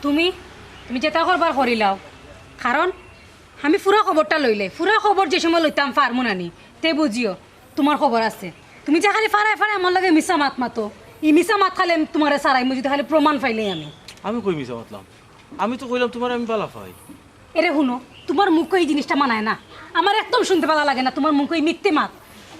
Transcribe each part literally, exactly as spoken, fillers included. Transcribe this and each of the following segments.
তুমি, তুমি যেতা করবার করিলাও, কারণ আমি পুরা খবরটা লইলে, পুরা খবর যে সময় লইতাম পারমু না নি, তে বুঝিও তুমার খবর আছে। তুমি যে খালি ফাড়ায় ফাড়ায় আমার লগে মিছা মাত মাতো, ই মিছা মাত খালি আমি তুমারে ছাড়াইমু যদি খালি প্রমাণ পাইলেই আমি। আমি কই মিছা মাতলাম? আমি তো কইলাম তুমারে আমি বালা পাই। এরে হুনো, তুমার মুখো ই জিনিসটা মানায় না, আমার একদম শুনতে বালা লাগে না তুমার মুখো ই মিথ্যে মাত।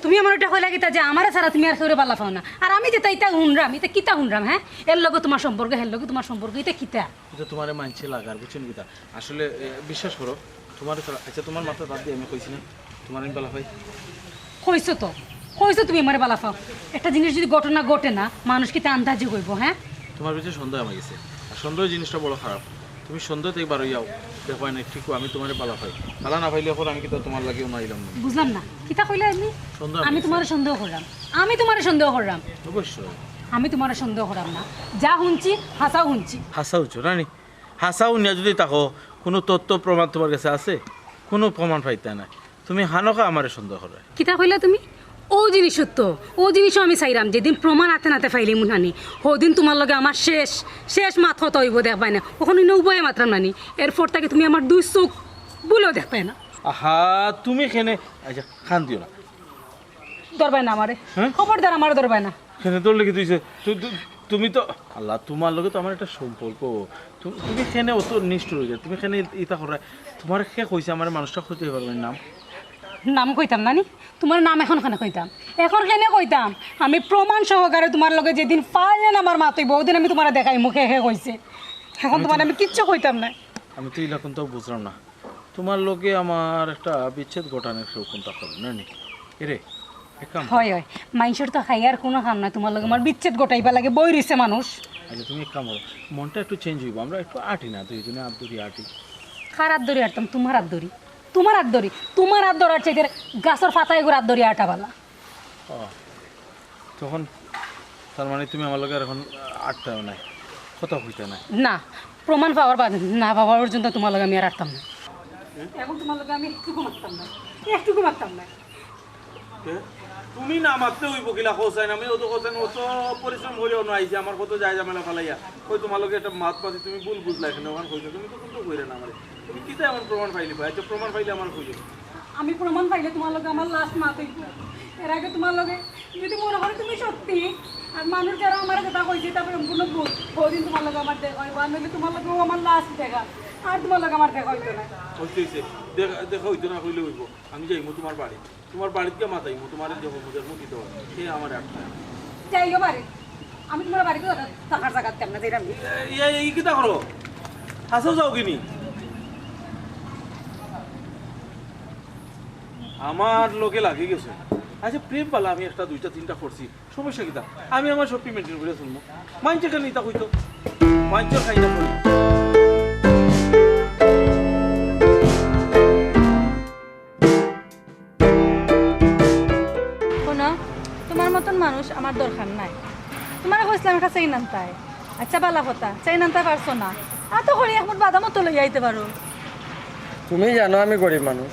তুমি আমারে ইটা কইলা কিতা যে আমারে ছাড়া তুমি আর কেউরে বালা পাও না, আর আমি যেতা ইতা হুনরাম, ইতা কিতা হুনরাম? হ্যাঁ, এর লগে তুমার সম্পর্ক, হের লগে তুমার সম্পর্ক, ইতা কিতা? ইতা তুমারে মানষে লাগার, বুঝছো নি কিতা? আসলে, এ, বিশ্বাস করো, তুমারে ছাড়া, আচ্ছা, তুমার মাথাত আত দিয়া আমি কইছি না, তুমারে আমি বালা পাই। কইছো তো, কইছো তুমি আমারে বালা পাও। একটা জিনিস যদি ঘটনা ঘটে না, মানুষ কিতা আন্দাজি কইবো, হ্যাঁ? তুমার ভিতরে সন্দেহ আমার গেছে, আর সন্দেহ জিনিসটা বড় খারাপ। তুমি সন্দেহ থাকি বার অইয়া যাও, দেখবায় না, ঠিক আমি তুমারে বালা পাই। বালা না পাইলে অখন আমি কিতা তুমার লাগি অনো আইলাম না। বুঝলাম না, কিতা কইলা আপনি? সন্দেহ আমি আমি গেছে। তুমারে সন্দেহ করলাম, আমি তুমারে সন্দেহ করলাম। অবশ্যই। আমি তুমারে সন্দেহ করলাম না, যা হুনছি, হাছাউ হুনছি। হাছাউ হুনছো না নি? হাছাউ হুনিয়া যদি থাকো, কুনু তথ্য প্রমাণ তুমার গেছে আছে? কুনু প্রমাণ পাইতায় না। তুমি হানকা আমারে সন্দেহ কররায়। কিতা কইলা তুমি? অউ জিনিস সত্য, অউ জিনিসও আমি চাইরাম, যেদিন প্রমাণ আতে নাতে পাইলিমু নানি, হদিন তুমার লগে আমার শেষ, শেষ মাত কথা অইবো, দেখবায় না। অখন অইন্য উবায় মাতরাম নানি, এরপর থাকি তুমি আমার দুই চউখ ভুলেও দেখবায় না। আহা, তুমি কেনে, আচ্ছা, কান দিও না। ধরবায় না আমারে। হ্যাঁ? খবরদার আমারে ধরবায় না। কেনে ধরলে কিতা অইছে? তু-, তু-, তুমি তো, আল্লাহ, তুমার লগে তো আমার একটা সম্পর্ক। তু-, তুমি কেনে অত নিষ্ঠুর অইযাও? তুমি কেনে ইতা কররায়? তুমারে কে কইছে আমারে মানুষটা কইতে পারবায় নাম? নাম কইতাম না নি? তুমার নাম অখন কেনে কইতাম? অখন কেনে কইতাম? আমি প্রমাণ সহকারে তুমার লগে যেদিন ফাইনাল আমার মাত অইবো, অউদিন আমি তুমারে দেখাইমু কে কে কইছে। অখন আমি তো তুমারে আমি কিচ্ছু কইতাম না। আমি তো ইলা কুন্তাও বুঝরাম না। তুমার লগে আমার একটা বিচ্ছেদ ঘটানির কেউ কুন্তা করে না নি? এরে, এক কাম কর। হয়, হয়। মাইনষর তো খাইয়ার কুনু কাম নাই। তুমার লগে আমার বিচ্ছেদ ঘটাইবার লাগি বই রইছে মানুষ। আচ্ছা, তুমি এক কাম করো, মনটা একটু চেঞ্জ অইবো, আমরা একটু আটি না, দুইজনে আত ধরি আটি। কার আত ধরি আটতাম? তুমার আত ধরি। তুমার আত ধরি। তুমার আত ধরার চাইতে গাছর পাতা এগুর আত ধরি আটা বালা। ও, তখন তার মানে তুমি আমার লগে আর অখন আটতায় নায়, কথা কইতায় নায়? না, প্রমাণ পাওয়ার বাদ, না পাওয়া পর্যন্ত তুমার লগে আমি আর আটতাম না। অখন তুমার লগে আমি একটুকু মাততাম না, একটুকু মাততাম না। কে? তুমি না মাতলে অইবো কিলা, হোসেন? আমি অত হোসেন, অত পরিশ্রম করি অনো আইছি, আমার কত যায় ঝামেলা ফালাইয়া। কই তুমার লগে একটা মাত মাতি, তুমি ভুল বুঝলায় কেনে? অখন কইছো, তুমি তো কুন্তা কইরায় না আমারে। তুমি কিতা এমন প্রমাণ পাইলিবায়? আচ্ছা, প্রমাণ পাইলে আমারে কইও। আমি প্রমাণ পাইলে তুমার লগে আমার লাস্ট মাত অইবো। এর আগে তুমার লগে যদি মনো করো তুমি সত্যি, আর মানুষ যারা আমারে যেতা কইছে ইতা সম্পূর্ণ ভুল, অউদিন তুমার লগে আমার দেখা অইবো, আর নাইলে তুমার লগে অউ আমার লাস্ট দেখা, আর তুমার লগে আমার দেখা অইতো না। অইছে, অইছে। দেখা, দেখা অইতো না কইলে অইবো। আমি যাইমু তুমার বাড়ি। তুমার বাড়িত গিয়া মাতাইমু, তুমারে যে কইমু, দেখমু কিতা অয়। কে আমারে আটকায়? যাইও বাড়ি। আমি তুমার বাড়িত থাকার জাগা দিতাম না, যাইরাম। এ, এ, ই কিতা করো? হাছাউ যাওগি নি? আমার লগে লাগি গেছো। আচ্ছা, প্রেম বালা আমি একটা, দুইটা, তিনটা করছি। সমস্যা কিতা? আমি আমার সব মেইনটেইন করিয়া চলমু। মাইনষে কেনে ইতা কইতো? মাইনষর খাই না কই। হুনো, তুমার মতন মানুষ আমার দরকার নাই। তুমারে কইছলাম একটা চেইন আনতায়। আচ্ছা, বালা কথা, চেইন আনতায় পারছো না। আতো করি এক মুঠ বাদামও তো লইয়া আইতে পারো। তুমি জানো আমি গরিব মানুষ,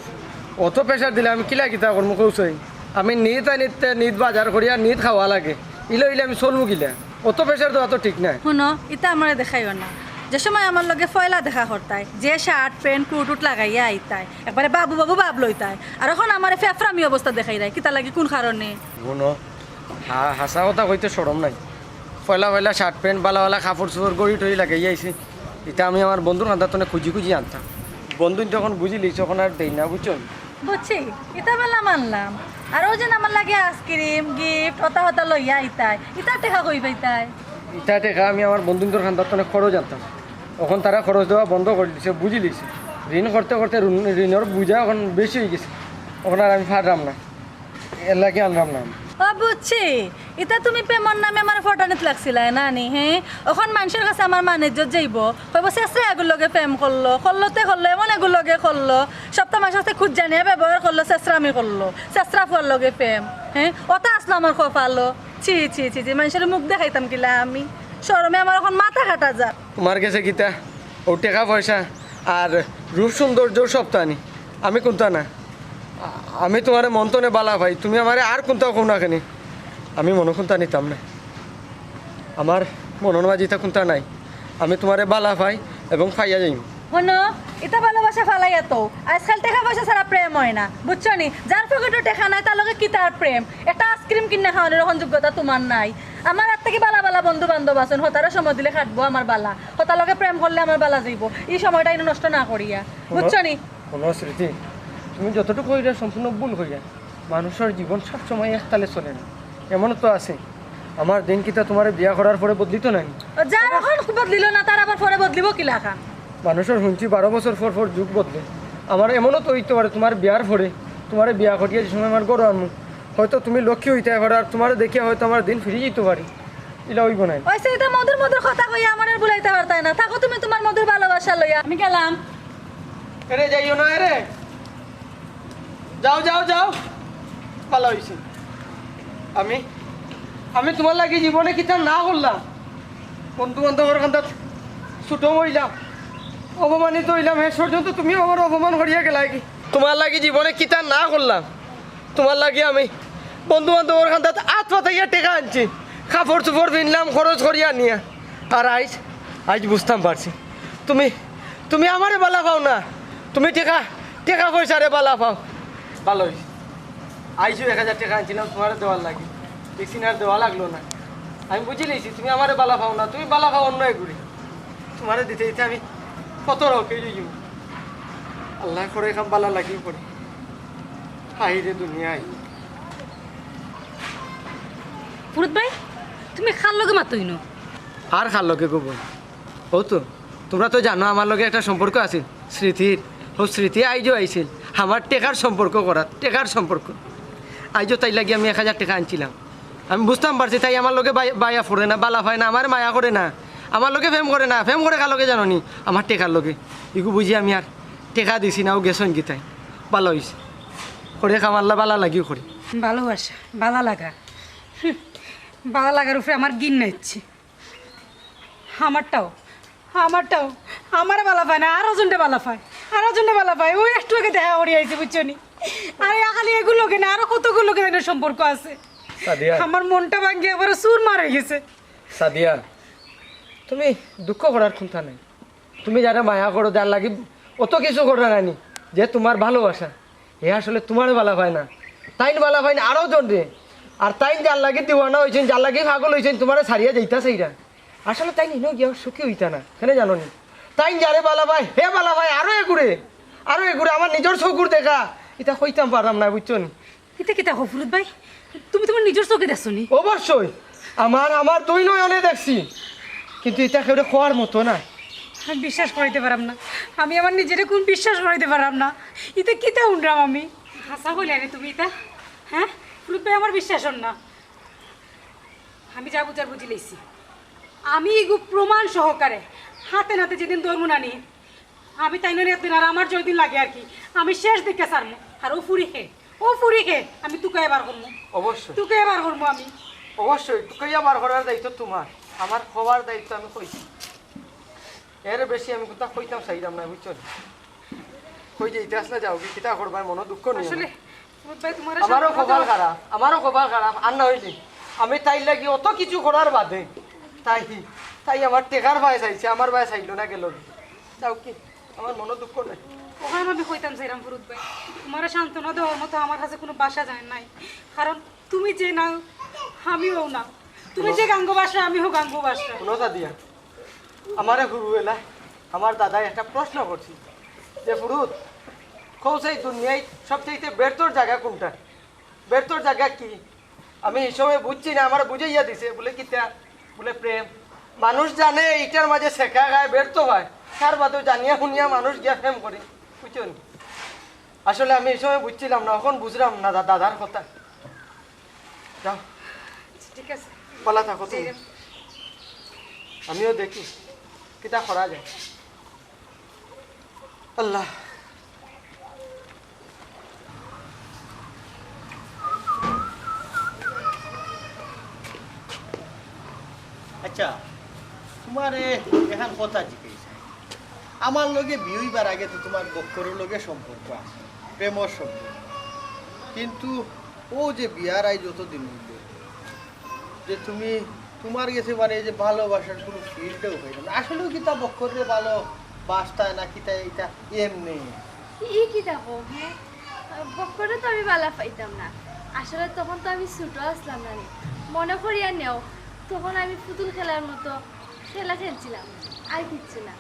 অত প্রেশার দিলে আমি কিলা কিতা করমু কও চাই? আমি নিত আনিতে নিত বাজার করিয়া নিত খাওয়া লাগে, ইলা অইলে আমি চলমু কিলা? অত প্রেশার দেওয়া তো ঠিক নায়। হুনো, ইতা আমারে দেখাইও না। যে সময় আমার লগে পয়লা দেখা করতায়, যে শার্ট, প্যান্ট, কোট উট লাগাইয়া আইতায়, একবারে বাবু বাবু ভাব লইতায়, আর অখন আমারে ফেফড়ামি অবস্থা দেখাইরায়, কিতা লাগি, কুন কারণে? হুনো, হা-, হাছা কথা কইতে শরম নাই। পয়লা পয়লা শার্ট প্যান্ট, বালা বালা কাপড় চোপড়, ঘড়ি টড়ি লাগাইয়া আইছি। ইতা আমি আমার বন্ধুর কান্দাত থনে খুজি খুজি আনতাম। বন্ধুইন্তে অখন বুঝিলিছে, অখন আর দেই না, বুঝছো নি? বুঝছি, ইতা বালা মানলাম। আর অউ যে আমার লাগি আইসক্রিম, গিফট, অতা অতা লইয়া আইতায়, ইতার টেকা কই পাইতায়? ইতা টেকা আমি আমার বন্ধুইন্তর কান্দাত থনে খরচ আনতাম। অখন তারা খরচ দেওয়া বন্ধ করি দিছে, বুঝিলিছে। ঋণ করতে করতে ঋণ, ঋণর বুঝা অখন বেশি অইগেছে। অখন আর আমি পাররাম না। এরলাগি আনরাম না আমি। ও বুঝছি, ইতা তুমি প্রেমর নামে আমারে ফটানিত লাগছিলায় না নি, হে? অখন মানষর কাছে আমার মান ইজ্জত যাইবো, কইবো, "ছেছরা এগুর লগে প্রেম করলো, করলো তে করলো, এমন এগুর লগে করলো, সপ্তাহ মাস আছে খুঁজ জানিয়া ব্যবহার করলো, ছেছরামি করলো, ছেছরা ফুয়ার লগে প্রেম, হে? ওটা আসলো আমার কপালো।" ছি, ছি, ছি, ছি, মানষর মুখ দেখাইতাম কিলা আমি? শরমে আমার অখন মাথা কাটা যার। তুমার গেছে কিতা? অউ টেকা পয়সা আর রূপ সৌন্দর্য সবতা নি। আমি কুনতা না? আ-, আমি তুমারে মন থনে বালা পাই, তুমি আমারে আর কুনতা কও না কেনে? আমি মনো কুনতা নিতাম না। আমার মনর মাঝে ইতা কুনতা নাই। আমি তুমারে বালা পাই এবং পাইয়া যাইমু। হুনো, ইতা ভালোবাসা ফালাইয়া তো আজকাল টেকা পয়সা ছাড়া প্রেম অয় না, বুঝছো নি? যার পকেটো টেকা নাই, তার লগে কিতার প্রেম? একটা আইসক্রিম কিনা খাওয়ানোর অখন যোগ্যতা তুমার নাই। আমার আর থাকি বালা বালা বন্ধু বান্ধব আছইন, হতারও সময় দিলে কাটবো আমার বালা, হতার লগে প্রেম করলে আমার বালা যাইবো। ই সময়টা ইনো নষ্ট না করিয়া, বুঝছো নি? হুনো স্মৃতি, তুমি যতটুকু কইরা সম্পূর্ণ ভুল কইরা। মানষর জীবন সব সময় এক তালে চলে না, এমনও তো আছে। আমার দিন কিতা তুমারে বিয়া করার পরে বদলিতো নায়? ও, যার অখন বদলিলো না, তার আবার পরে বদলিবো কিলাখান? মানষর হুনছি বারো বছর পর পর যুগ বদলে। আমার এমনও তো অইতো পারে, তুমার বিয়ার পরে, তুমারে বিয়া করিয়া যে সময় আমার ঘরো আনমু, হয়তো তুমি লক্ষ্মী অইতায় পারো, আর তুমারে দেখিয়া হয়তো আমার দিন ফিরি যাইতো পারে। ইলা অইবো নায়। ওই সে ইতা মধুর মধুর কথা কইয়া আমারে আর ভুলাইতা পারতায় না। থাকো তুমি তুমার মধুর ভালোবাসা লইয়া, আমি গেলাম। এরে যাইও না, এরে। যাও, যাও, যাও। ভালা অইছে। আমি, আমি তুমার লাগি জীবনে কিতা না করলাম। বন্ধু বান্ধবর কান্দাত ছুটো অইলাম, অপমানিত অইলাম, শেষ পর্যন্ত তুমিও আমারে অপমান করিয়া গেলায়গি। তুমার লাগি জীবনে কিতা না করলাম। তুমার লাগি আমি বন্ধু বান্ধবর কান্দাত আত পাতাইয়া টেকা আনছি, কাপড় চোপড় কিনলাম, খরচ করিয়া নিয়া। আর আইজ, আইজ বুঝতাম পারছি, তুমি, তুমি আমারে বালা পাও না, তুমি টেকা, টেকা পয়সারে বালা পাও। ভালা অইছে, আইজও এক হাজার টেকা আনছিলাম তুমারে দেওয়ার লাগি, দেখছি না আর দেওয়া লাগলো না। আমি বুঝিলিছি তুমি আমারে বালা পাও না, তুমি বালা পাও অন্য এগুরে। তুমারে দিতে দিতে আমি কত রকে যাইমু। আল্লায় করে কাম বালা লাগিও করে। হায় রে দুনিয়ায়। ফুরুত ভাই, তুমি কার লগে মাতো ইনো? আর কার লগে গো বইন? অউ তো, তুমরা তো জানো আমার লগে একটা সম্পর্ক আছিল স্মৃতির। অউ স্মৃতি আইজও আইছিল, আমার টেকার সম্পর্ক করাত, টেকার সম্পর্ক। আইজও তাইর লাগি আমি এক হাজার টেকা আনছিলাম। আমি বুঝতাম পারছি তাই আমার লগে বাই-, বায়া পড়ে না, বালা পায় না, আমারে মায়া করে না, আমার লগে প্রেম করে না। প্রেম করে কার লগে জানো নি? আমার টেকার লগে। ইগু বুঝি আমি আর টেকা দিছি না, অউ গেছইন গি তাইন। বালা অইছে। করে কাম আল্লায় বালা লাগিও করে। ভালোবাসা, বালা লাগা। হুম, বালা লাগার উপরে আমার ঘিন্না ইচ্ছে। আমারটাও, আমারটাও, আমারে বালা পায় না, আরো জনরে বালা পায়, আরো জনরে বালা পায়। ওই একটু আগে দেখা করি আইছে, বুঝছো নি? আরে, খালি এগুর লগে না, আরো কতগুর লগে যেন সম্পর্ক আছে। সাদিয়া। আমার মনটা ভাঙ্গি একবারে চুরমার অই গেছে। সাদিয়া, তুমি দুঃখ করার কুন্তা নাই। তুমি যারে মায়া করো, যার লাগি অত কিছু করো না নি, যে তুমার ভালোবাসা, হে আসলে তুমারে বালা পায় না, তাইন বালা পাইন আরো জনরে। আর তাইন যার লাগি দিওয়ানা অইছইন, যার লাগি পাগল অইছইন, তুমারে ছাড়িয়া যাইতা চাইরা। আসলে তাইন ইনো গিয়া সুখী অইতা না, কেনে জানো নি? তাইন যারে বালা পায়, হে বালা পায় আরো এগুরে, আরো এগুরে। আমার নিজর চকুর দেখা, ইতা কইতাম পাররাম না, বুঝছো নি? ইতা কিতা কও ফুরুত ভাই? তুমি তুমার নিজর চোখে দেখছো নি? অবশ্যই, আমার, আমার দুই নয়নে দেখছি, কিন্তু ইতা কেউরে কওয়ার মতো না। আমি বিশ্বাস করাইতে পাররাম না, আমি আমার নিজরে কুন বিশ্বাস করাইতে পাররাম না। ইতা কিতা হুনরাম আমি? হাছা কইলায় নি তুমি ইতা? হ্যাঁ ফুরুত ভাই, আমার বিশ্বাস অর না। আমি যা বুঝার বুঝিলাইছি। আমি ইগু প্রমাণ সহকারে হাতে নাতে যেদিন ধরমু না নি, আমি তাইনরে একদিন আর আমার যেদিন লাগে আর কি, আমি শেষ দেখিয়া ছাড়মু। আর অউ ফুরিরে, অউ ফুরিরে আমি তুকাইয়া বার করমু। অবশ্যই। তুকাইয়া বার করমু আমি। অবশ্যই, তুকাইয়া বার করার দায়িত্ব তুমার, আমার কওয়ার দায়িত্ব আমি কইছি। এর বেশি আমি কুন্তা কইতাম চাইরাম না, বুঝছো নি? কই যে ইতিহাস না যাওগি, কিতা করবায়, মনো দুঃখ নিও না। আসলে, ফুরুত ভাই, তুমারে আমারও সত্য কথা কপাল খারাপ, আমারও কপাল খারাপ। আর না অইলে আমি তাইর লাগি অত কিছু করার বাদে তাই, তাই আমার টেকার বায় চাইছে, আমার বায় চাইলো না, গেলো। যাউক গি, আমার মনো দুঃখ নাই। অখান আমি কইতাম চাইরাম ফুরুত ভাই, তুমারে সান্ত্বনা দেওয়ার মতো আমার কাছে কুনু ভাষা যায় নাই। কারণ তুমি যে নাও, আমিও না। তুমি যে গাঙ্গো বাসরা, আমিও গাঙ্গো বাসরা। হুনো সাদিয়া, আমারে হুরুবেলা আমার দাদায় একটা প্রশ্ন করছিল যে, "ফুরুত, কও চাই দুনিয়াত সবচাইতে ব্যর্থর জাগা কুনটা? ব্যর্থর জাগা কি?" আমি ই সময় বুঝছি না, আমারে বুঝাইয়া দিছে, বুলে, "কিতা?" বুলে, "প্রেম।" মানুষ জানে ইটার মাঝে ছেকা খায়, ব্যর্থ অয়, তার বাদেও জানিয়া হুনিয়া মানুষ গিয়া প্রেম করে, বুঝছো নি? আসলে আমি ই সময় বুঝছিলাম না, অখন বুঝরাম না দা-, দাদার কথা। ঠিক আছে। ভালা থাকো তুমি। আমিও দেখি কিতা করা যায়। আল্লাহ। আচ্ছা, তুমারে এখান কথা জিকাইছি। আমার লগে বিয়া অইবার আগে তো তুমার বক্করর লগে সম্পর্ক আছে, প্রেমর সম্পর্ক। কিন্তু অউ যে বিয়ার আইজ যত দিন অইল, যে তুমি, তুমার গেছে মানে এই যে ভালোবাসার কুনু ফিলটাও পাইলাম না। আসলেও কিতা বক্কররে ভালোবাসতায় না কিতা, ইটা এমনে? ই কিতা কও, হে? বক্কররে তো আমি ভালা পাইতাম না। আসলে তখন তো আমি ছুটো আছলাম না নি। মনো করিয়া নেও, তখন আমি ফুতুল খেলার মতো খেলা খেলছিলাম, আর কিচ্ছু না।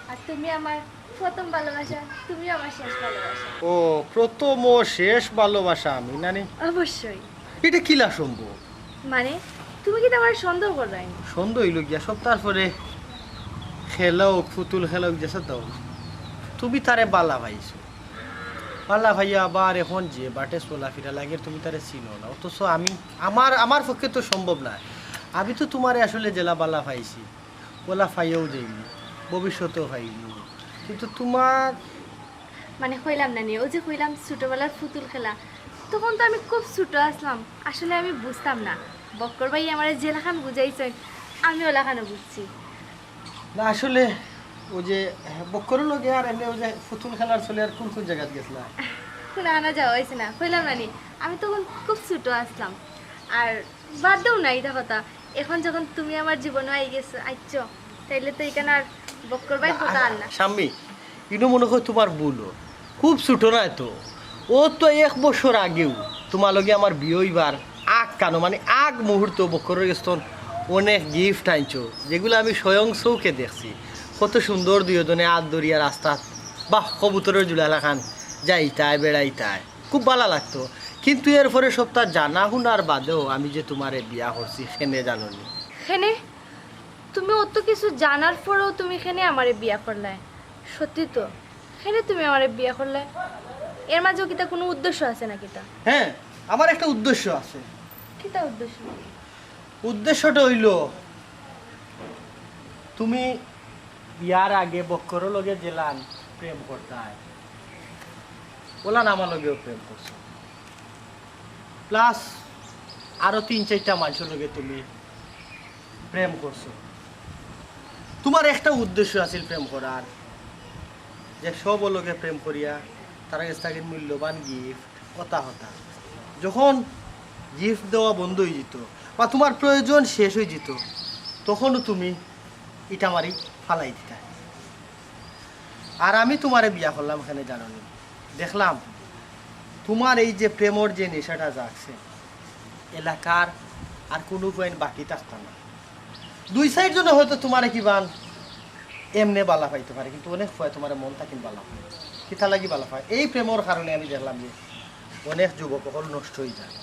আর তুমি আমার প্রথম ভালোবাসা, তুমিও আমার শেষ ভালোবাসা। ও, প্রথম ও শেষ ভালোবাসা আমি, না নি? অবশ্যই। ইটা কিলা সম্ভব? মানে, তুমি কিতা আমারে সন্দেহ কররায় নি? সন্দেহ অইলো গিয়া, সপ্তাহর পরে খেলা অউক, ফুতুল খেলা অউক, যেছা দেও, তুমি তারে ভালা পাইছো। ভালা পাইয়া আবার এখন যে বাটে চলাফিরা লাগের, তুমি তারে চিনো না। অথচ আমি, আমার, আমার পক্ষে তো সম্ভব নায়। আমি তো তুমারে আসলে যেলা ভালা পাইছি, অলা পাইয়াও যাইমু, ভবিষ্যতেও পাইমু। কিন্তু তুমার মানে কইলাম না নি, অউ যে কইলাম ছুটোবেলার ফুতুল খেলা, তখন তো আমি খুব ছুটো আছলাম, আসলে আমি বুঝতাম না। বক্কর ভাইয়ে আমারে যেলাখান বুঝাইছইন, আমি অলাখানউ বুঝছি। না, আসলে অউ যে বক্করর লগে আর এমনে অউ যে ফুতুল খেলার ছলে আর কুন কুন জাগাত গেছলা? কুনু আনা যাওয়া অইছে না, কইলাম না নি, আমি তখন খুব ছুটো আছলাম। আর বাদ দেও না ইতা কথা, এখন যখন তুমি আমার জীবনো আই গেছো, আইছো, তাইলে তো ইখান আর বক্কর ভাইর কথা আর না। শাম্মী, ইনো মনো কয় তুমার ভুল অয়। খুব ছুটো নায় তো। অউ তো এক বছর আগেউ তুমার লগে আমার বিয়া অইবার আগ কানো, মানে আগ মুহূর্ত বক্করর গেছ থন অনেক gift আনছো, যেগুলা আমি স্বয়ং চউখে দেখছি। কত সুন্দর দুইওজনে আত ধরিয়া রাস্তাত, বাহ, কবুতরর জুড়া লাখান যাইতায়, বেড়াইতায়। খুব ভালা লাগতো। কিন্তু এরপরে সবতা জানা হুনার বাদেও আমি যে তুমারে বিয়া করছি, কেনে জানো নি? কেনে? তুমি অত কিছু জানার পরেও তুমি কেনে আমারে বিয়া করলায়? সত্যি তো, কেনে তুমি আমারে বিয়া করলায়? এর মাঝেও কিতা কুনু উদ্দেশ্য আছে না কিতা? হ্যাঁ, আমার একটা উদ্দেশ্য আছে। কিতা উদ্দেশ্য? উদ্দেশ্যটা অইলো, তুমি বিয়ার আগে বক্করর লগে যেলান প্রেম করতায়, অলান আমার লগেও প্রেম করছো, plus আরো তিন চাইরটা মানষর লগে তুমি প্রেম করছো। তুমার একটা উদ্দেশ্য আছিল প্রেম করার, যে সবর লগে প্রেম করিয়া তারার গেছ থাকি মূল্যবান gift, অতা হতা। যখন gift দেওয়া বন্ধ অইযিতো বা তুমার প্রয়োজন শেষ অইযিতো, তখনও তুমি ইটা মারি ফালাই দিতায়। আর আমি তুমারে বিয়া করলাম কেনে জানো নি? দেখলাম তুমার এই যে প্রেমর যে নেশাটা জাগছে, এলাকার আর কুনু ফুয়াইন বাকি থাকতা না। দুই চাইরজনে হয়তো তুমারে কিবান এমনে ভালা পাইতো পারে, কিন্তু অনেক ফুয়ায় তুমারে মন থাকিন ভালা পায়। কিতা লাগি ভালা পায়? এই প্রেমর কারণে আমি দেখলাম যে অনেক যুবক অকল নষ্ট অইযায়,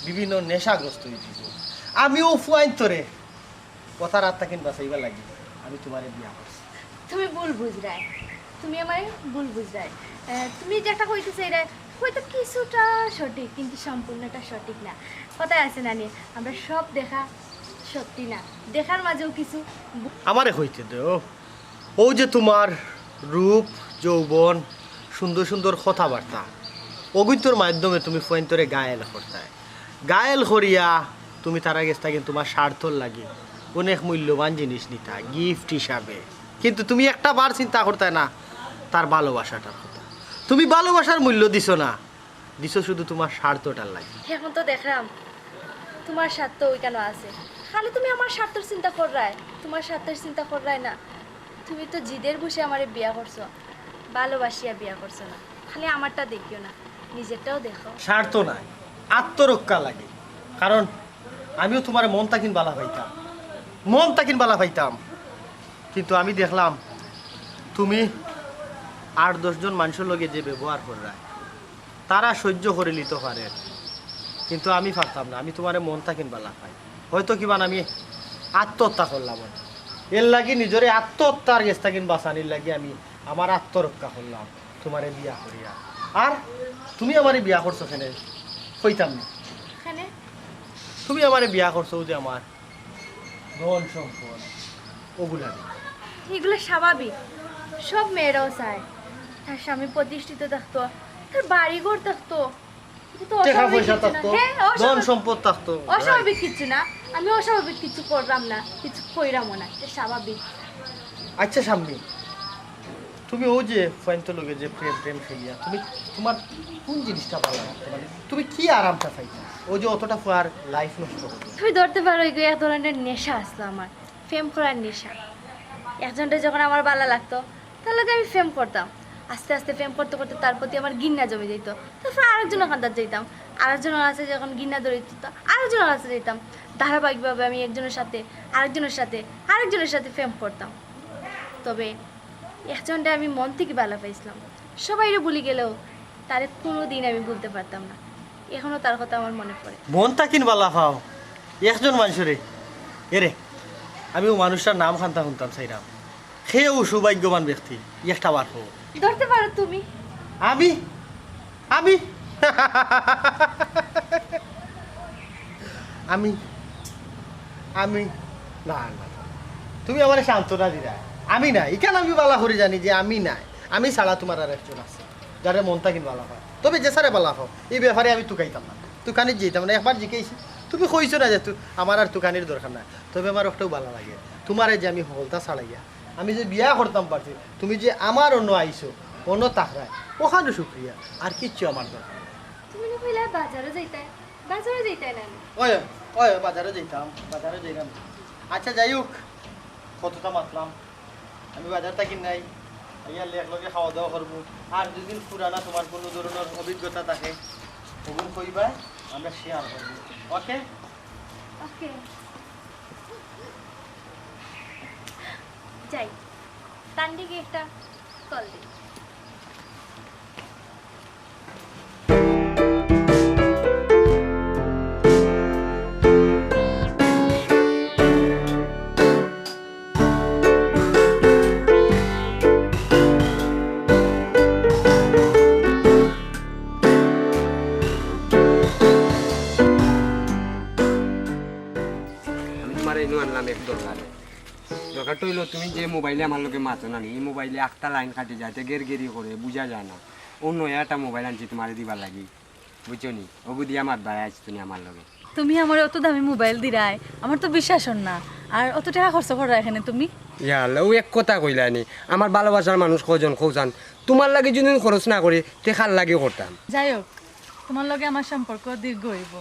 বিভিন্ন নেশাগ্রস্ত অইযিবো। আমিও ফুয়াইন্তরে অতার আত থাকিন বাচাইবার লাগি আমি তুমারে বিয়া করছি। তুমি ভুল বুঝরায়, তুমি আমারে ভুল বুঝরায়। আহ, তুমি যেটা কইতে চাইরায়, হয়তো কিছুটা সঠিক, কিন্তু সম্পূর্ণটা সঠিক না। কথায় আছে না নি, আমরা সব দেখা সত্যি না, দেখার মাঝেও কিছু ভুল। আমারে কইতে দেও, অউ যে তুমার রূপ, যৌবন, সুন্দর সুন্দর কথাবার্তা, অগুইন্তর মাধ্যমে তুমি ফুয়াইন্তরে ঘায়েল করতায়। ঘায়েল করিয়া তুমি তারার গেছ থাকি তুমার স্বার্থর লাগি অনেক মূল্যবান জিনিস নিতায় gift হিসাবে, কিন্তু তুমি একটা বার চিন্তা করতায় না তার ভালোবাসাটার কথা। তুমি ভালোবাসার মূল্য দিছো না, দিছো শুধু তুমার স্বার্থটার লাগি। এখন তো দেখরাম তুমার স্বার্থ অউখানো আছে, খালি তুমি আমার স্বার্থর চিন্তা কররায়, তুমার স্বার্থর চিন্তা কররায় না। তুমি তো জিদের বশে আমারে বিয়া করছো, ভালোবাসিয়া বিয়া করছো না। খালি আমারটা দেখিও না, নিজেরটাও দেখো। স্বার্থ নায়, আত্মরক্ষা লাগে। কারণ আমিও তুমারে মন থাকিন ভালা পাইতাম, মন থাকিন ভালা পাইতাম, কিন্তু আমি দেখলাম তুমি আট দশ জন মানষর লগে যে ব্যবহার কররায়, তারা সইজ্য করিলিতো পারের, কিন্তু আমি পারতাম না। আমি তুমারে মন থাকিন ভালা পাই। হয়তো কিবান আমি আত্মহত্যা করলাম অনে। এরলাগি নিজরে আত্মহত্যার গেছ থাকিন বাচানির লাগি আমি আমার আত্মরক্ষা করলাম তুমারে বিয়া করিয়া। আর তুমি আমারে বিয়া করছো কেনে? কইতাম না। কেনে? তুমি আমারে বিয়া করছো যে আমার ধন সম্পদ ওগুলা দিয়া। এগুলো স্বাভাবিক, সব মেয়েরাও চায় তার স্বামী প্রতিষ্ঠিত থাকতো, তার বাড়িঘর থাকতো। এটা তো টাকা অস্বাভাবিক পয়সা কিছু না। থাকতো, হ্যাঁ, ধন অস্বাভাবিক। সম্পদ থাকতো। অস্বাভাবিক কিছু না। আমি অস্বাভাবিক কিছু করলাম না, কিছু কইরামও না, এটা স্বাভাবিক। আচ্ছা শাম্মী, তুমি ও যে ফুয়াইন্তর লগে যে প্রেম প্রেম খেলিয়া তুমি, তোমার কোন জিনিসটা ভালা লাগতো? মানে তুমি কি আরামটা চাইতা? ও যে অতটা ফুয়ার লাইফ নষ্ট করলো। তুমি ধরতে পারো, এগুলো এক ধরনের নেশা আসলো আমার, প্রেম করার নেশা। একজনটা যখন আমার ভালা লাগতো, তার লগে আমি প্রেম করতাম। আস্তে আস্তে প্রেম করতে করতে তার প্রতি আমার ঘৃণা জমে যেত। তারপর আরেকজনের কান্দাত যাইতাম, আরেকজনের কাছে যখন ঘৃণা ধরে দিত, আরেকজনের কাছে যাইতাম। ধারাবাহিকভাবে আমি একজনের সাথে, আরেকজনের সাথে, আরেকজনের সাথে প্রেম করতাম। তবে একজনটা আমি মন থেকে ভালা পাইছিলাম, সবাইরে ভুলি গেলেও তারে কোনো দিন আমি ভুলতে পারতাম না। এখনো তার কথা আমার মনে পড়ে। মন থাকিন ভালা পাও একজন মানুষরে। এরে, আমি ও মানুষটার নাম খান্তা শুনতাম চাইরাম। সেও সৌভাগ্যবান ব্যক্তি, একটা বার হোক। ধরতে পারো তুমি। আমি আমি আমি আমি না, না, না। তুমি আমারে সান্ত্বনা দিরা। আমি না, ইখান আমি ভালা করি জানি যে আমি নাই। আমি ছাড়া তোমার আর একজন আছে, যারে মন থাকিন ভালা পাও। তবে যে সারে ভালা পাও, এই ব্যাপারে আমি তুকাইতাম না, তুকানিত যাইতাম না। একবার জিকাইছি, তুমি কইছো না যে তু-, আমার আর তুকানির দরকার নাই। তবে আমার একটাও ভালা লাগে, তোমারে যে আমি হকলতা ছাড়াইয়া আমি যে বিয়া করতাম পারছি, তুমি যে আমার অন্য আইছো, অন্য তাকরায়, ওখানে শুক্রিয়া। আর কিচ্ছু আমার দরকার নাই। তুমি না কইলা বাজারও যাইতাই, বাজারও যাইতাই না। ওই, ওই, বাজারও যাইতাম, বাজারও যাইতাম। আচ্ছা, যাই হোক, কতটা মাতলাম, আমি বাজার থাকি নাই, আইয়া লেখ লগে খাওয়া দাওয়া করবো। আর যদি পুরানা তোমার কোনো ধরনের অভিজ্ঞতা থাকে, ওগুন কইবা, আমরা শেয়ার করবো। ওকে? ওকে, যাই, তান্ডিকে একটা কল দিই। আমি তোমার এনু আনলাম এক দরকারে। দরকারটা অইলো, তুমি যে মোবাইলে আমার লগে মাতো না নি, ই মোবাইলে একটা লাইন কাটি যায়, তে গের গেরি করে, বুঝা যায় না। ও নয়া একটা মোবাইল আনছি তোমারে দিবার লাগি, বুঝছো নি? ওগু দিয়া মাতবায় আইছো তুমি আমার লগে। তুমি আমারে অত দামি মোবাইল দিরায়, আমার তো বিশ্বাস অর না। আর অত টেকা খরচ কররায় কেনে তুমি? ইয়া আল্লাহ, ও এক কথা কইলায় নি, আমার ভালোবাসার মানুষ কয়জন কওছান, তোমার লাগি যদি খরচ না করি, তে কার লাগি করতাম? যাই হোক, তোমার লগে আমার সম্পর্ক দীর্ঘ অইবো,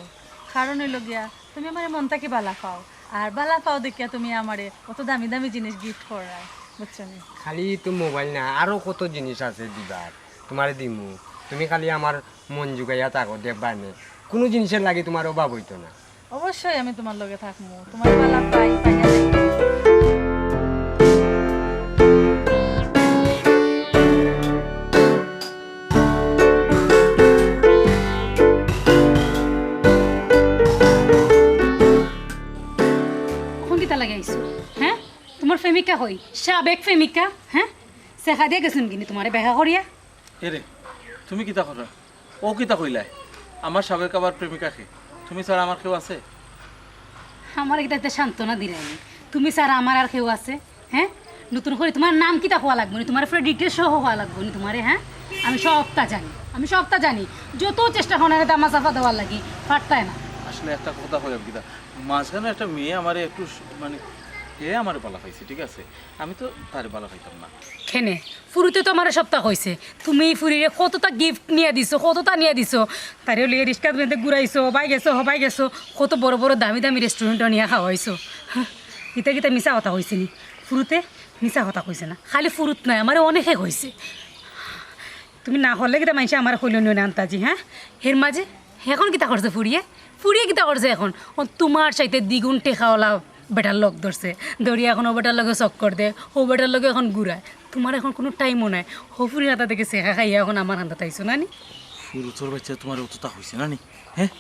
কারণ অইলো গিয়া তুমি আমারে মন থাকি ভালা পাও, আর ভালা পাও দেখিয়া তুমি আমারে অত দামি দামি জিনিস গিফট কররায়, বুঝছো নি? খালি তো মোবাইল না, আরো কত জিনিস আছে দিবার, তোমারে দিমু। তুমি খালি আমার মন জুগাইয়া থাকো, দেখবায় নে, কুনু জিনিসের লাগি তোমার অভাব অইতো না। অবশ্যই আমি তোমার লগে থাকমু, তোমার ভালা পাই, পাইয়া যাই। অখন কিতা লাগি আইছো? হ্যাঁ, তোমার প্রেমিকা কই? সাবেক প্রেমিকা? হ্যাঁ, ছেকা দিয়া গেছইন গি নি তোমারে বেকা করিয়া? এরে, তুমি কিতা কররা? ও কিতা কইলায়? আমার সাবেক আবার প্রেমিকা কে? তুমি ছাড়া আমার কেউ আছে? আমার কিতা ইতা সান্ত্বনা দিরায় নি? তুমি ছাড়া আমার আর কেউ আছে? হ্যাঁ, নতুন করি তোমার নাম কিতা কওয়া লাগবো নি? তোমার পুরা ডিটেলস সহ কওয়া লাগবো নি তোমারে? হ্যাঁ, আমি সবটা জানি, আমি সবটা জানি। যত চেষ্টা করো না ধামা চাপা দেওয়ার লাগি, পারতায় না। আসলে একটা কথা কইলাম কিতা, মাঝখানে একটা মেয়ে আমারে একটু স-, মানে, হে আমারে ভালা পাইছে, ঠিক আছে, আমি তো তারে ভালা পাইতাম না। কেনে? ফুরুতে তো আমারে সবটা কইছে। তুমি ই ফুরিরে কততা গিফট নিয়া দিছো, কততা নিয়া দিছো। তারে লইয়া রিক্সাত বেঁধে ঘুরাইছো, হবায় গেছো, হবায় গেছো। কত বড় বড় দামি দামি রেস্টুরেন্টো নিয়া খাওয়াইছো। হ্যাঁ, ইতা কিতা মিছা কথা কইছে নি? ফুরুতে মিছা কথা কইছে না। খালি ফুরুত নায়, আমারে অনেকে কইছে। তুমি না করলে কিতা মাইনষে আমারে কইলো নি অনে আন্তাজি, হ্যাঁ? এর মাঝে এখন কিতা করছে ফুরিয়ে? ফুরিয়ে কিতা করছে এখন? ও তোমার চাইতে দ্বিগুণ টেকাওয়ালা বেটার লগ ধরছে। ধরিয়া এখন ও বেটার লগে চক্কর দে, ও বেটার লগে এখন ঘুরায়। তোমার এখন কুনু টাইমও নাই। হো ফুরির আতা থাকি ছেকা খাইয়া এখন আমার কান্দাত আইছো না নি? ফুরুতর বাইচ্চায় তোমারে অততা কইছে না নি? হ্যাঁ?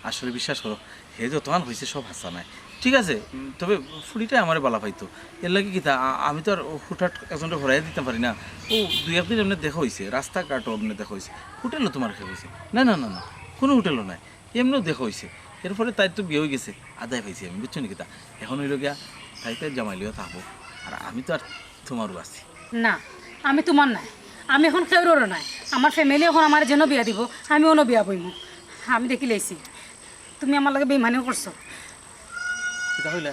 আসলে বিশ্বাস করো, হে যতখান কইছে সব হাছা নায়। ঠিক আছে, উম, তবে ফুরিটায় আমারে ভালা পাইতো। এর লাগি কিতা, আ-, আমি তো আর হুটহাট একজনরে হরাইয়া দিতাম পারি না। ও দুই একদিন এমনে দেখা অইছে, রাস্তাঘাটো এমনে দেখা অইছে। হোটেলো তোমার খেয়ে অইছে? না, না, না, না, কুনু হোটেলো নায়। এমনেও দেখা অইছে। এরপরে তাইর তো বিয়া অইগেছে, আদায় পাইছি আমি, বুঝছো নি কিতা? এখন অইলো গিয়া তাই তাইর জামাই লইয়া থাকবো, আর আমি তো আর তুমারউ আছি। না, আমি তুমার নায়, আমি এখন কেউরও নায়। আমার family এখন আমারে যেনো বিয়া দিবো, আমি অনো বিয়া বইমু। আমি দেখিলাইছি, তুমি আমার লগে বেইমানিও করছো। কিতা কইলা?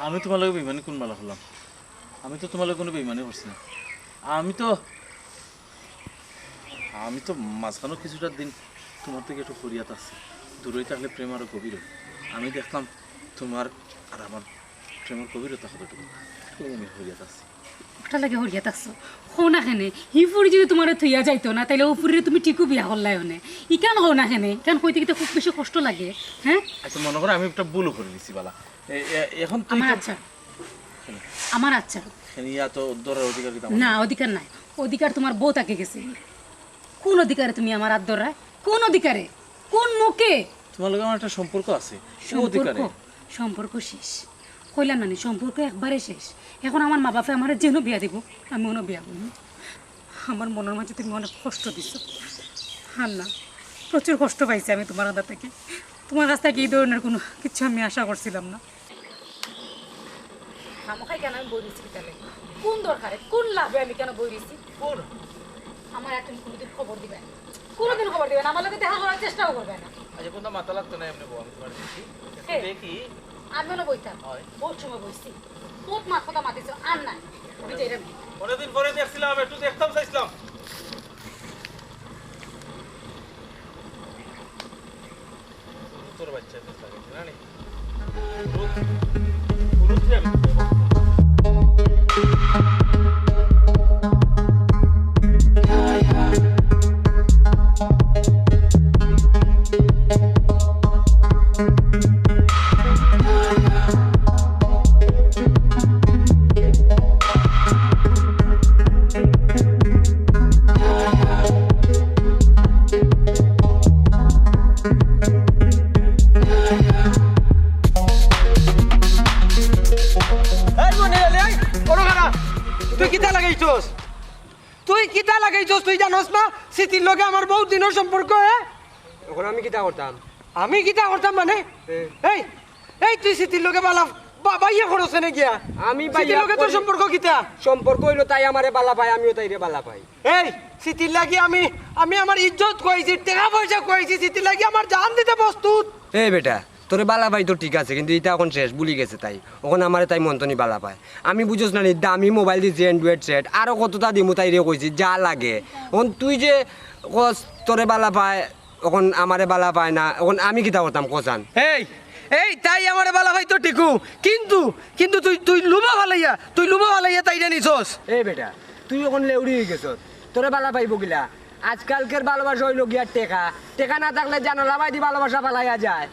আমি তুমার লগে বেইমানি কুন বালা করলাম? আমি তো তুমার লগে কুনু বেইমানি করছি না। আমি তো, আমি তো মাঝখানো কিছুটা দিন তুমার থাকি একটু হরিয়াত আছি। দূরই থাকলে প্রেম আরো গভীর অয়। আমি দেখলাম তুমার আর আমার প্রেমর গভীরতা কতটুকু। তাই আমি হরিয়াত আছি। ওটার লাগি হরিয়াত আছো? কও না কেনে? হি ফুড়ি যদি তুমারে থইয়া যাইতো না, তাইলে অউ ফুড়িরে তুমি ঠিকউ বিয়া করলায় অনে। ইখান কও না কেনে? ইখান কইতে কইতে খুব বেশি কষ্ট লাগে, হ্যাঁ? আচ্ছা, মনো করো আমি একটা ভুলও করি দিছি বালা। এ-, এ-, এখন তুই আমার তো আচ্ছা। আমার আচ্ছা। কেনে ইয়া তো ধরার অধিকার কিতা আমার না, নাই? অধিকার নাই। অধিকার তুমার বউ থাকি গেছে। কুন অধিকারে তুমি আমার আত ধররায়? কুন অধিকারে? কুন মুখে? তুমার লগে আমার একটা সম্পর্ক আছে। ও সম্পর্ক? অধিকারে। সম্পর্ক শেষ। কইলাম না নি, সম্পর্ক একবারে শেষ। এখন আমার মা বাপে আমারে যেনো বিয়া দিবো, আমি অনো বিয়া বইমু। আমার মনর মাঝে তুমি অনেক কষ্ট দিছো। হান্না, প্রচুর কষ্ট পাইছি আমি তুমার কাছ থাকি। তুমার কাছ থাকি ই ধরনর কুনু কিচ্ছু আমি আশা করছিলাম না। খামোখাই কেনে আমি বই রইছি কিতার লাগি? কুন দরকারে, কুন লাভে আমি কেনে বই রইছি? কুন? আমারে তুমি কুনুদিন খবর দিবায় না, কুনুদিন খবর দিবায় না, আমার লগে দেখা করার চেষ্টাও করবায় না। আচ্ছা, কুনতা মাতা লাগতো নায়, এমনে বও, আমি তুমারে দেখি। হে। দেখি। আমি অনো বইতাম। অয়। বউত সময় বইছি। বউত মাত-কথা মাতিছো, আর নায়। আমি যাইরাম। অনেকদিন পরে দেখছিলাম, একটু দেখতাম চাইছিলাম। তোর বাচ্চা তো লাগে না নি? এই মনির আলী, এই, অনো খাড়া। তুই কিতা লাগাইছস? তুই কিতা লাগাইছস? তুই জানোস না? স্মৃতির লগে আমার বউত দিনর সম্পর্ক, এ? অখন আমি কিতা করতাম? আমি কিতা করতাম মানে? এ। এই, এই তুই স্মৃতির লগে বালা বা-, বাইয়ে করস কেনে গিয়া? আমি স্মৃতির বাইয়া লগে তোর করি। সম্পর্ক কিতা? সম্পর্ক অইলো তাই আমারে বালা পায়, আমিও তাইরে বালা পাই। এই, স্মৃতির লাগি আমি, আমি আমার ইজ্জত খুয়াইছি, টেকা-পয়সা খুয়াইছি, স্মৃতির লাগি আমার জান দিতে প্রস্তুত। এই বেটা, তোরে বালা পাই তো ঠিক আছে, কিন্তু ইতা অখন শেষ, ভুলি গেছে তাই। অখন আমারে তাই মনতনি বালা পায়। আমি বুঝোস না নি, দামি mobile দিছি, Android set, আরো কততা দিমু তাইরে কইছি, যা লাগে। অখন তুই যে কস তোরে বালা পায়, অখন আমারে বালা পায় না, অখন আমি কিতা করতাম কছান? এই, এই, তাই আমারে বালা পাইতো ঠিকউ, কিন্তু, কিন্তু তুই, তুই লুভো ফালাইয়া, তুই লুভো ফালাইয়া তাইরে নিছস। এই বেটা, তুই অখন লেউড়ি অইগেছস, তোরে বালা পাইবো কিলা? আজকালকার ভালোবাসা অইলো গিয়া টেকা, টেকা না থাকলে জানালা বায়দি ভালোবাসা ফালাইয়া যায়।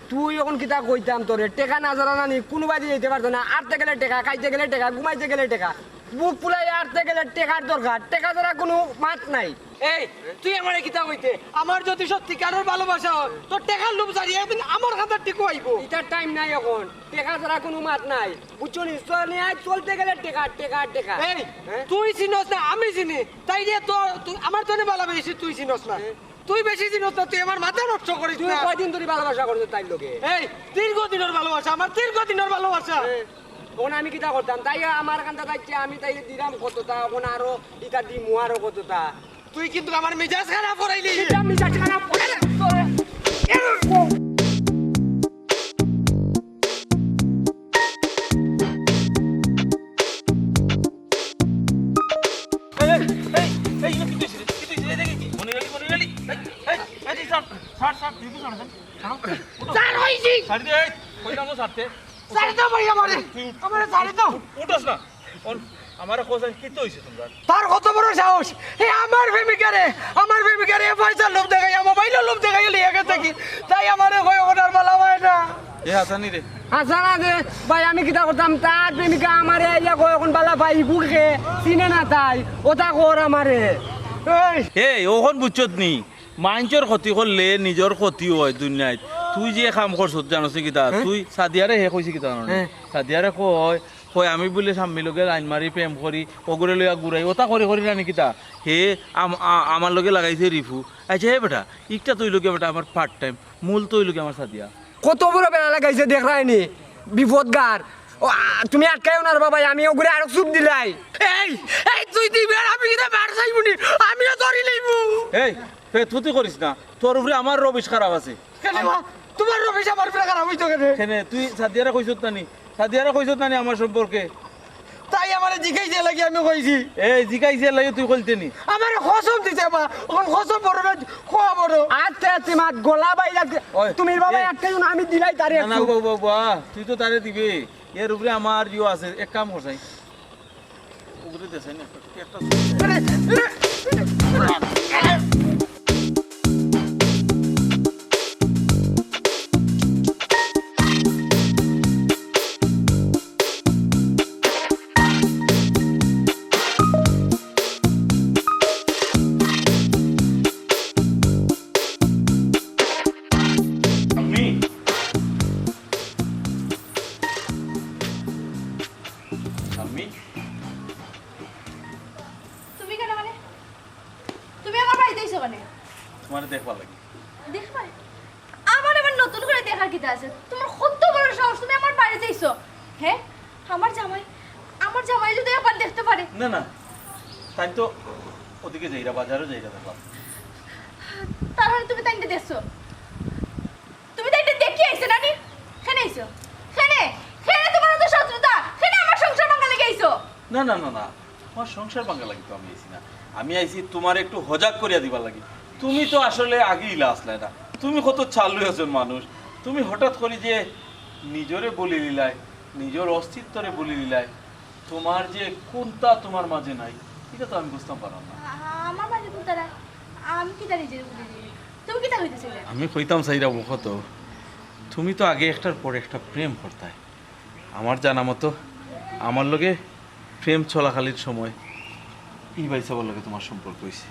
তুই অখন কিতা কইতাম তোরে, টেকা না ছাড়া নানি কুনুবায়দি যাইতে পারতো না, আটতে গেলে টেকা, খাইতে গেলে টেকা, ঘুমাইতে গেলে টেকা, বুক ফুলাই আটতে গেলে টেকার দরকার, টেকা ছাড়া কুনু মাত নাই। এই, তুই আমারে কিতা কইতে? আমার যদি সত্যিকারের ভালোবাসা অয়, তো টেকার লোভ ছাড়ি একদিন আমার কান্দাত ঠিকউ আইবো। ইতার time নাই অখন, টেকা ছাড়া কুনু মাত নাই, বুঝছো নি? চল নি, আজ চলতে গেলে টেকা, টেকা, টেকা। এই, হ্যাঁ? তুই চিনস না, আমি চিনি। তাইরে তো, তুই আমার তনে ভালা বেশি, তুই চিনস না। হ্যাঁ। তুই বেশি চিনস না, তুই আমার মাথা নষ্ট করিস তুই না। কয়দিন ধরি ভালোবাসা করছস তাইর লগে? এই, দীর্ঘদিনর ভালোবাসা, আমার দীর্ঘদিনর ভালোবাসা। হ্যাঁ। অখন আমি কিতা করতাম? তাই আমার কান্দাত আইছে, আমি তাইরে দিলাম কততা, অখন আরো ইতা দিমু আরো কততা। তুই কিন্তু আমার মিজাজ খারাপ করাইলি। ইতা মিজাজ খারাপ করাইলি। এই, এই, এই, এই, ইনো কিতা অইছে রে? কিতা অইছে রে? দেখি, মনির আলী, মনির আলী। এই, এই, এই, এই, ছাড়, ছাড়, ছাড়, তুই কি ছাড়, ছাড়, ছাড়। উঠো। ছাড় অইছি। ছাড়ি দে, এই, কইলাম তো ছাড়তে। ছাড়ি দে ভাই আমারে। তুই উঠ। আমারে ছাড়ি দে। উঠ-, উঠোস না। অন-, আমারে কছান কিতা অইছে তুমরার? তার কত বড় সাহস! হে আমার প্রেমিকারে, আমার প্রেমিকারে পয়সার লোভ দেখাইয়া, মোবাইলর লোভ দেখাইয়া লইয়া গেছে কি? তাই আমারে কয় অখন আর বালা পায় না। এ হাসানি রে। হাসানা দে, ভাই, আমি কিতা করতাম? তার প্রেমিকা আমারে আইয়া কয় অখন বালা পাই, ইগু কে চিনে না তাই, অতা কর আমারে। এই। এই, অখন বুঝছত নি? মাইনষর ক্ষতি করলে নিজর ক্ষতি অয় দুনিয়াত। তুই যে কাম করছত জানোস নি কিতা? হ্যাঁ? তুই সাদিয়ারে হে কইছে কিতা জানোস নি? হ্যাঁ। সাদিয়ারে কয়, কয় আমি বুলে স্বামীর লগে লাইন মারি, প্রেম করি, অগুরে লইয়া ঘুরাই, ওটা করি করি না নি কিতা? হে আম-, আ-, আমার লগে লাগাইছে রিফু। আচ্ছা হে বেটা, ইটা তো অইলো গিয়া বেটা আমার পার্ট টাইম, মূল তো অইলো গিয়া আমার সাদিয়া। কত বড় বেড়া লাগাইছে দেখরায়নি, বিপদ গার। ও, আ, তুমি আটকাইও না রে বাবা, আমি অগুরে আরো চুপ দিলাই। এই, এই তুই দিবি আর আমি কিতা মার চাইবুনি, আমিও ধরি লইবু। এই, পেতফুতি করিস না, তোর উপরে আমার রবিশ খারাপ আছে। কেনে বা? তুমার রবিশ আমার উপরে খারাপ অইতো কেনে? কেনে, তুই সাদিয়ারে কইছত না নি? সাদিয়ারে কইছত না নি আমার সম্পর্কে? তাই আমারে জিকাইছে লাগি আমি কইছি। এই জিকাইছে লাগি তুই কইলতে নি? আমারে কসম দিছে বা, অখন কসম বড় না, খোয়া বড়। আস্তে আস্তে মাত, গলা বাইরা। ওই, তুমির বাবা এ। আটকাইও না, আমি দিলাই তারে না, না, একটু। বাবা, বাবা, তুই তো তারে দিবে। এর উপরে আমার ইয়ে আছে, এক কাম কর চাই। উপরে দে চাই না, একটা, একটা আরে, আরে, আরে। আম্মি? আম্মি? তুমি কেনে মানে? তুমি আমার বাড়িত আইছো কেনে? তুমারে দেখবার লাগি। দেখবার? আমার আবার নতুন করি দেখার কিতা আছে? তুমার কত বড় সাহস, তুমি আমার বাড়িত আইছো? হে? আমার জামাই, আমার জামাই যদি একবার দেখতে পারে। না, না, তাইন তো ওদিকে যাইরা, বাজারো যাইরা দেখলাম। তার মানে তুমি তাইনরে দেখছো? তুমি তাইনরে দেখিয়া আইছো না নি? কেনে আইছো? কেনে? কেনে তুমার অত শত্রুতা? কেনে আমার সংসার ভাঙ্গার লাগি আইছো? না, না, না, না, তুমার সংসার ভাঙ্গার লাগি তো আমি আইছি না। আমি আইছি তুমারে একটু হজাগ করিয়া দিবার লাগি। তুমি তো আসলে আগে ইলা আছলায় না। তুমি কত চালু একজন মানুষ। তুমি হঠাৎ করি যে নিজরে ভুলি লিলায়, নিজর অস্তিত্বরে ভুলি লিলায়, তুমার যে কুন্তা তুমার মাঝে নাই, ইটা তো আমি বুঝতাম পারলাম না। আ-, আমার মাঝে কুন্তা নাই? আমি কিতা নিজরে ভুলি লিলাম? তুমি কিতা কইতায় চাইরায়? আমি কইতাম চাইরাম অখন তো, তুমি তো আগে একটার পর একটা প্রেম করতায়। আমার জানা মতো, আমার লগে প্রেম চলাকালীন সময় ই ভাইসাবর লগে তুমার সম্পর্ক অইছে।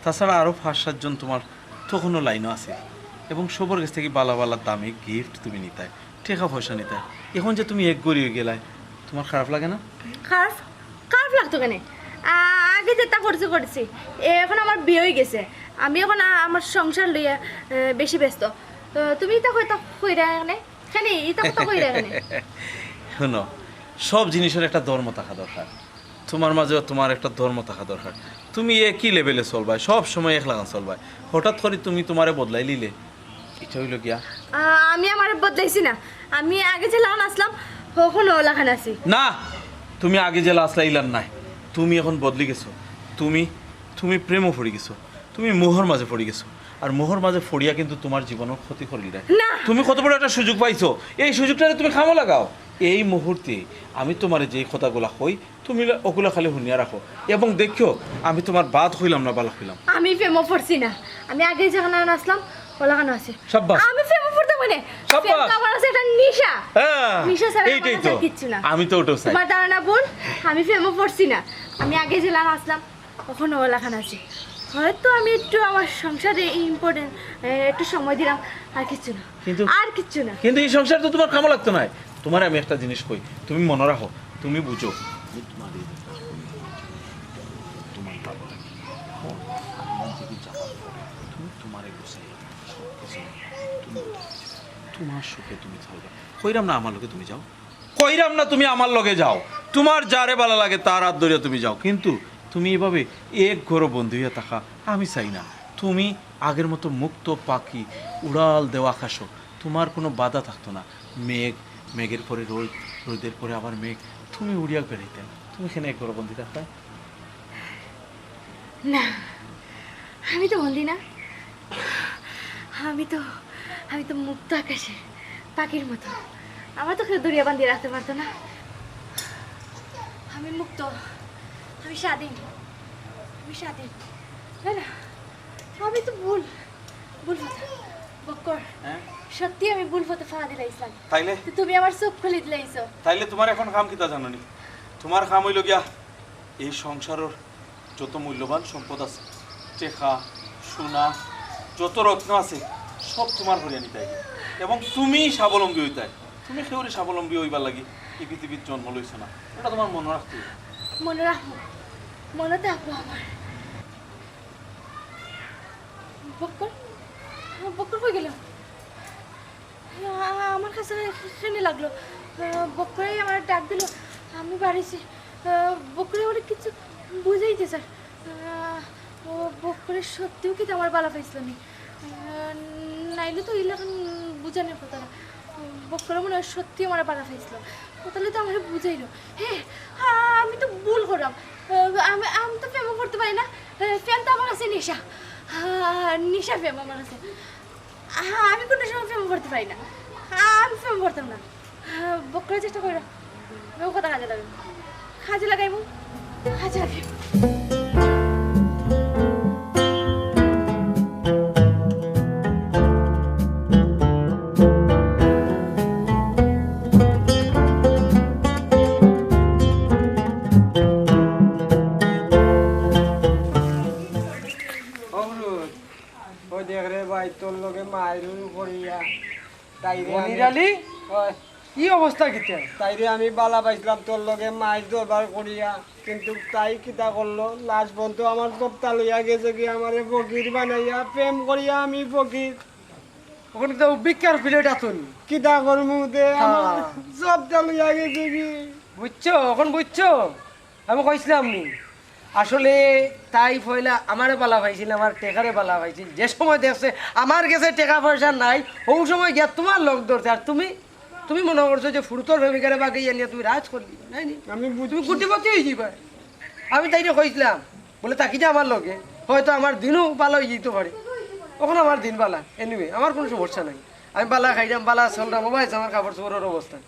তাছাড়া আরো পাঁচ সাতজন তুমার তখনও লাইনও আছে, এবং সবর গেছ থাকি বালা বালা দামি গিফট তুমি নিতায়, টেকা পয়সা নিতায়। অখন যে তুমি এক ঘরি অইগেলায়, তুমার খারাপ লাগে না? খারাপ? খারাপ লাগতো কেনে? আ-, আগে যেতা করছি করছি, অখন আমার বিয়া অইগেছে, আমি অখন আ-, আমার সংসার লইয়া, এ, বেশি ব্যস্ত। তো তুমি ইতা কইতা কইরায় কেনে? কেনে, ইতা কথা কইরায় কেনে? হুনো, সব জিনিসর একটা ধর্ম থাকা দরকার। তুমার মাঝেও তুমার একটা ধর্ম থাকা দরকার। তুমি একই লেভেলে চলবায়, সব সময় এক লাখান চলবায়। হঠাৎ করি তুমি তুমারে বদলাই লিলে, ইটা অইলো গিয়া। আ-, আমি আমারে বদলাইছি না। আমি আগে যে লাখান আছলাম, অখনো অউ লাখান আছি। না, তুমি আগে যেলা আছলায় ইলান নায়। তুমি অখন বদলি গেছো। তুমি, তুমি প্রেমো পড়ি গেছো। তুমি মোহর মাঝে পড়ি গেছো, আর মোহর মাঝে পড়িয়া কিন্তু তুমার জীবনর ক্ষতি করিলায়। না। তুমি কত বড় একটা সুযোগ পাইছো, এই সুযোগটারে তুমি কামো লাগাও। এই মুহূর্তে আমি তুমারে যেই কথাগুলা কই, তুমি অগুলা খালি হুনিয়া রাখো, এবং দেখিও আমি তুমার বাদ কইলাম না, বালা কইলাম। আমি প্রেমো পড়ছি না, আমি আগে যেখান আছলাম, অলাখান আছি। সাব্বাস। আমি প্রেমো পড়তাম মানে? সাব্বাস। প্রেম তো আমার আছে একটা নিশা। হ্যাঁ, নিশা ছাড়া আমার এইটাই আছে তো। আর কিচ্ছু না। আমি তো ওটাও চাই। তুমার ধারণা ভুল, আমি প্রেমো পড়ছি না, আমি আগে যেলান আছলাম, অখনো অলাখান আছি। হয়তো আমি একটু আমার সংসারে ইম্পর্টেন্ট, এ, একটু সময় দিলাম, আর কিচ্ছু না। কিন্তু, আর কিচ্ছু না। কিন্তু ই সংসার তো তুমার কামো লাগতো নায়। তুমারে আমি একটা জিনিস কই, তুমি মনো রাখো, তুমি বুঝো। আমি তুমারে এই কথা কই, তুমার বাবা, আমি যদি যাবার পরে তুমি তুমারে গুছাই, সব কিছু তুমি বুঝাই, তুমার সুখে তুমি চলবা। কইরাম না আমার লগে তুমি যাও। কইরাম না তুমি আমার লগে যাও, তুমার যারে বালা লাগে তার আত ধরিয়া তুমি যাও, কিন্তু তুমি এভাবে এক ঘরো বন্দি অইয়া থাকা আমি চাই না। তুমি আগের মতো মুক্ত পাখি, উড়াল দেও আকাশো, তুমার কুনু বাধা থাকতো না। মেঘ, মেঘের পরে রোদ, রোদের পরে আবার মেঘ, তুমি উড়িয়া বেড়াইতায়। তুমি কেনে এক ঘরো বন্দি থাকতায়? না, আমি তো বন্দি না। আমি তো, আমি তো মুক্ত আকাশে পাখির মতো। আমারে তো কেউ ধরিয়া বান্ধিয়া রাখতে পারতো না। আমি মুক্ত, আমি স্বাধীন, আমি স্বাধীন। না, না, আমি তো ভুল, ভুল পথে। বক্কর, হ্যাঁ? সত্যি আমি ভুল পথে পা দিলাইছলাম। তাইলে? তো তুমি আমার চোখ খুলি দিলাইছো। তাইলে তুমার অখন কাম কিতা জানো নি? তুমার কাম অইলো গিয়া এই সংসারর যত মূল্যবান সম্পদ আছে, টেকা, সোনা, যত রত্ন আছে, সব তুমার করিয়া নিতায়। এবং তুমি স্বাবলম্বী অইতায়। তুমি কেউরে স্বাবলম্বী অইবার লাগি এই পৃথিবীত জন্ম লইছো না, এটা তোমার মনে রাখতে হবে। মনে রাখবো, মনে থাকবো আমার। বক্কর, বক্কর কই গেল? আ-, আমার কাছে কেনে লাগলো। আ, বক্করে আমার ডাক দিল, আমি বাড়িছি। আ, বক্করে আমার কিছু বুঝাইতে স্যার। আ, ও বক্করে সত্যিও কিতা আমার বালা পাইছিল নি? আ, নাইলে তো ইলাখান বুঝানোর কথা না। বক্করে মনে হয় সত্যি আমার বালা পাইছিল। ও তাহলে তো আমার বুঝাইল। হ্যাঁ, আ, আমি তো ভুল করলাম। আ, আমি, আমি তো প্রেম করতে পারি না। আ, প্রেম তো আমার কাছে নেশা। আ, নেশা প্রেম আমার কাছে। আহা, আমি কোনো সময় প্রেম করতে পারি না। আ, আমি প্রেম করতাম না। আ, বক্করে চেষ্টা করি না। আমি কথা কাজে লাগাইব। কাজে লাগাইব। কাজে লাগাইব। অমরুদ, ওই দেখ রে ভাই, তোর লগে মাইরুর করিয়া। তাইরে আমি মনির আলী? ওই। ই অবস্থা কিতা? তাইরে আমি বালা পাইছিলাম তোর লগে মাইর দরবার করিয়া, কিন্তু তাই কিতা করলো, লাস্ট পর্যন্ত আমার জবটা লইয়া গেছে কি, আমারে ফকির বানাইয়া, প্রেম করিয়া আমি ফকির। ওখানে তো ভিক্ষার প্লেট আতুন। কিতা করমু দে, আমার হ্যাঁ। জবটা লইয়া গেছে কি? বুঝছো? এখন বুঝছো? আমি কইছিলাম নি? আসলে তাই পয়লা আমারে বালা পাইছিল, আমার টেকারে বালা পাইছিল। যে সময় দেখছে আমার গেছে টেকা পয়সা নাই, ওই সময় গিয়া তোমার লগ ধরছে। আর তুমি, তুমি মনে করছো যে ফুরুতর প্রেমিকারে বাগাইয়া নিয়া তুমি রাজ করলি, নাই নি? আমি বুঝছি। তুমি কোটিপতি হয়ে যাবা। আমি তাইরে কইছিলাম, বলে, "থাকি যা আমার লগে, হয়তো আমার দিনও বালা হয়ে যেতে পারে।" এখন আমার দিন বালা, এনিওয়ে, আমার কোনো সমস্যা নাই। আমি বালা খাইলাম, বালা চললাম, ও ভাই, আমার কাপড় চোপড়ের অবস্থা।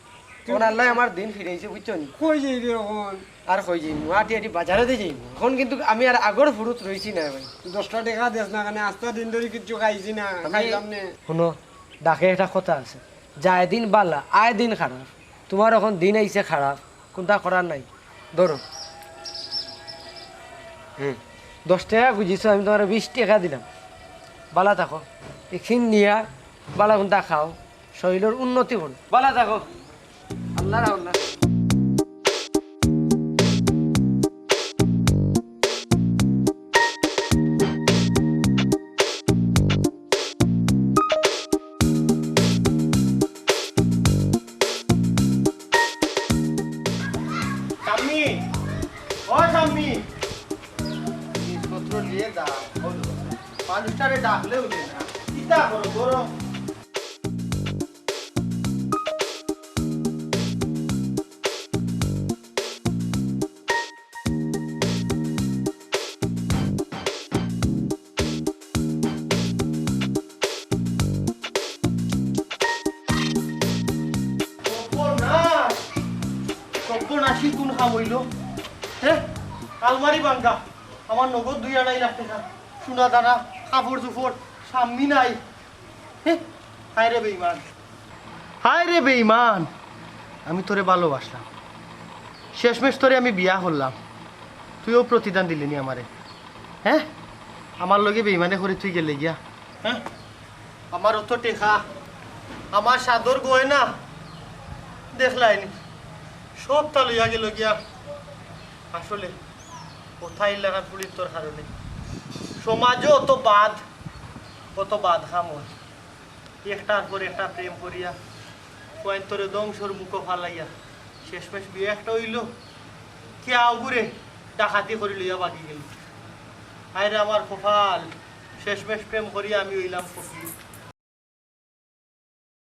এখন আল্লাহ আমার দিন ফিরাইছে, বুঝছো নি? কই যাই রে এখন? আর কই যাইমু? আটি আটি বাজারে দিয়ে যাইমু। এখন কিন্তু আমি আর আগর ফুরুত রইছি না ভাই। দশটা টেকা দেস না, কেনে আস্তা দিন ধরে কিচ্ছু খাইছি না, আমি খাইলাম নে। হুনো, ডাকে একটা কথা আছে, যায় দিন বালা, আয় দিন খারাপ। তোমার এখন দিন আইছে খারাপ, কোনটা করার নাই। ধরো। হুম। দশ টেকা খুঁজিছো, আমি তোমার বিশ টেকা দিলাম। বালা থাকো। এখান নিয়া বালা কোনটা খাও, শরীরের উন্নতি করো। বালা থাকো। আল্লাহ রাহুল্লাহ। শাম্মী, ও শাম্মী, জিনিসপত্র নিয়ে দা, মানুষটারে ডাকলেও দে না। কিতা করো, করো। সর্বনাশ! সর্বনাশী কোন কাম হইল? হে, আলমারি ভাঙ্গা, আমার নগদ দুই আড়াই লাখ টেকা, সোনা দানা, কাপড় চোপড়, শাম্মী নাই। হে, হায় রে বেইমান, হায় রে বেইমান, আমি তোরে ভালোবাসলাম, শেষমেশ তোরে আমি বিয়া করলাম, তুইও প্রতিদান দিলি নি আমারে। হ্যাঁ, আমার লগে বেইমানে করে তুই গেলে গিয়া। হ্যাঁ, আমার অত টেকা, আমার সাদর গয়না, দেখলায়নি, সবটা লইয়া গেল গিয়া। আসলে কোথায় লাগান পুলিশ তোর কারণে, সমাজও অত বাদ, কত বাদ কাম হয়। একটার পর একটা প্রেম করিয়া, কয়েন্তরে ধ্বংসর মুখো ফালাইয়া, শেষমেশ বিয়া একটা হইল, কে আগুরে ডাকাতি করি লইয়া বাগি গেল। আরে আমার কপাল, শেষমেশ প্রেম করিয়া আমি হইলাম ফকির।